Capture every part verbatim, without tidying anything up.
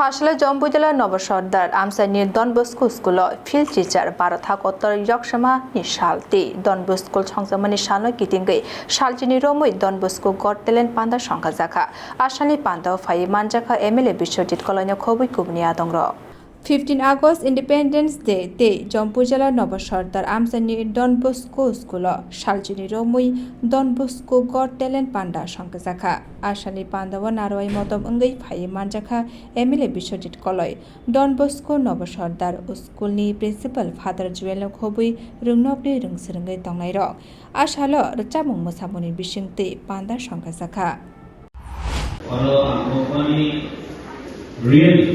Asale Jombujala Nobo Sordar amchaini Don Bosco School o field teacher Bharat hakotor yoksama ni sal tei Don Bosco songjakmani salno kitingwi salchini romwi Don Bosco Got Talent panda songkhajakha. Asalni pandao phaiwi manjakha M L A Biswajit Koloino khobwi kubuni adongrok. Fifteen August Independence Day tei Jombujala Nobo Sordar amchaini Don Bosco School o salchini romwi Don Bosco Got Talent panda songkhajakha. Asalni pandao narwai motom wngwi phaiwi manjakha M L A Biswajit Koloi. Don Bosco Nobo Sordar School ni Principal Father Joel no khobwi rwngnokni rwngswrwngwi tongnairok. Asalo rwchapmung mwsamungni bisingtwi panda songkhajakha. Oro ang company real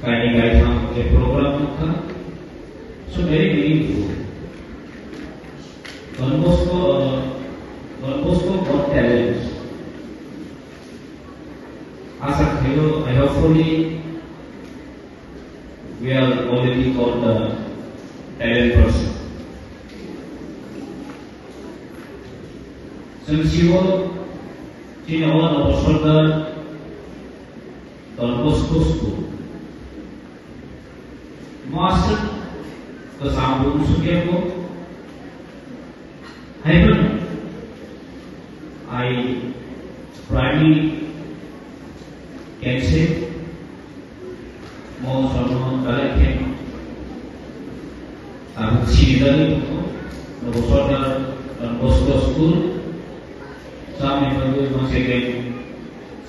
kaini kaitham je program nukha. So very meaningful. Don Bosco, uh, Don Bosco Got Talent. Asa khaio, I hopefully we are already got the talent person. Chwng sio chini o Nobo Sordar Don Bosco School. Master kwcham bo sukya ko. Haiphano I proudly can say, mo sono dalai khe tabuk sini dalai ko, Nobo Sordar Don Bosco School, samni bagwi mangse ke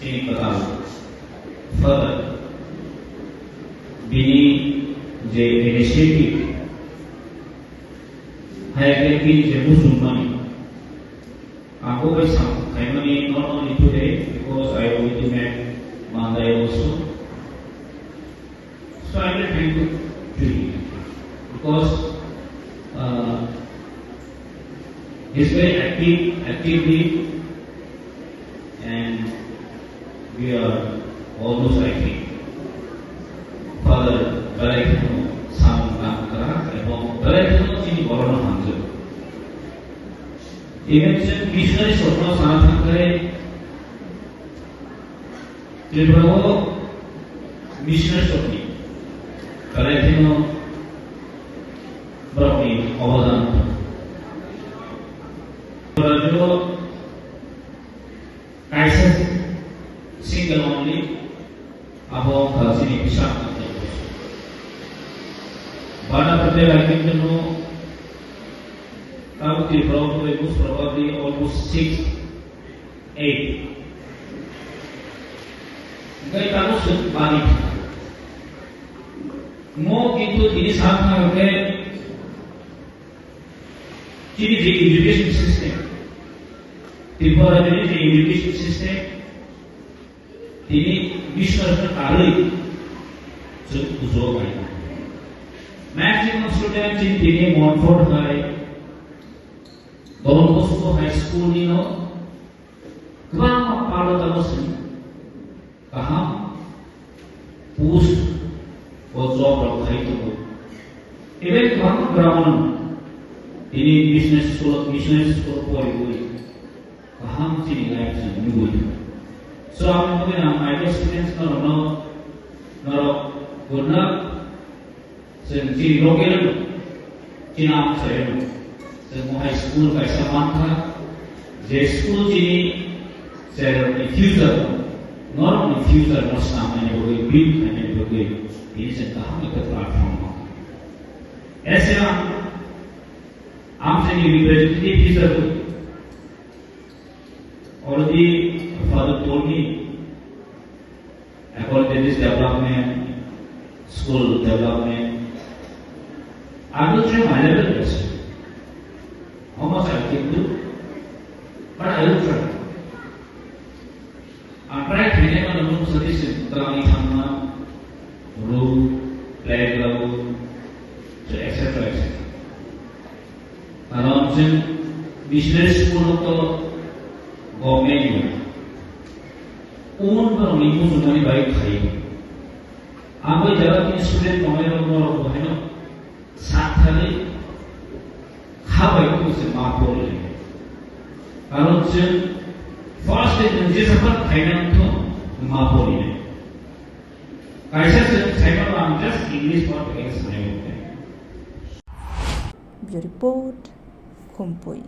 sini katal. Further, bini je initiative, hai khe bini je muchungmani, ang bo bai samung khaimani not only today, because I already met Mandai also. So I will thank you to him because, uh, he's very active, actively, and we are almost, I think, Father Balaikhono samung tang kha, ebong Balaikhono chini borokno hamjak. Even chwng missionary sokno sana thangkhai, Tripura o missionary sokni belai kheno borokni obodan. Tripura o kaisa single only abo wngkha chini Bishal Kanti. Bana Patel, I think you know, Tripura o most probably almost six Eight. Hingke tamo swk bani. Mo kintu tini sakha hingke chini je education system, Tripura ni je education system, tini biswas karwi swk bujo bai. Maximum student chini tini Montfort High, Don Bosco High School ni no, kwbangma palo tabok sini kaham post o job rok khai tongo. Even kwbangma ground tini business school, business school poriwi kaham chini life chwng nugwi tongo. So, ang nugwi ang idea students no, no, norok good luck. Chwng chini local no, chini amchaio no. Chwng mohai school kaisa mankha, je school chini cherokni future no, norokni future no snamnani bagwi, build khainani bagwi, tini chwng kaham ekta platform mankha. Ese ang, ang chini representative hisabe already Father told me, According to this development, school development, I will try my level best. How much I can do, but I will try. Ang try khainai mano mung suggestion, twlangwi thangma, room, playground, so et cetera et cetera. Karon chwng missionary school to government ni. Umon borokni muchungmani bai khai. Ang bai jara tini student tongnai rok norok bo haino sak thani kha bai kung se ma porle. Karon chwng first day nwng jesa phano khaina wngthung, ma porinai. Kaisa chwng khaima ang just English word against sanai wngkha. Bureau Report, Khumpui.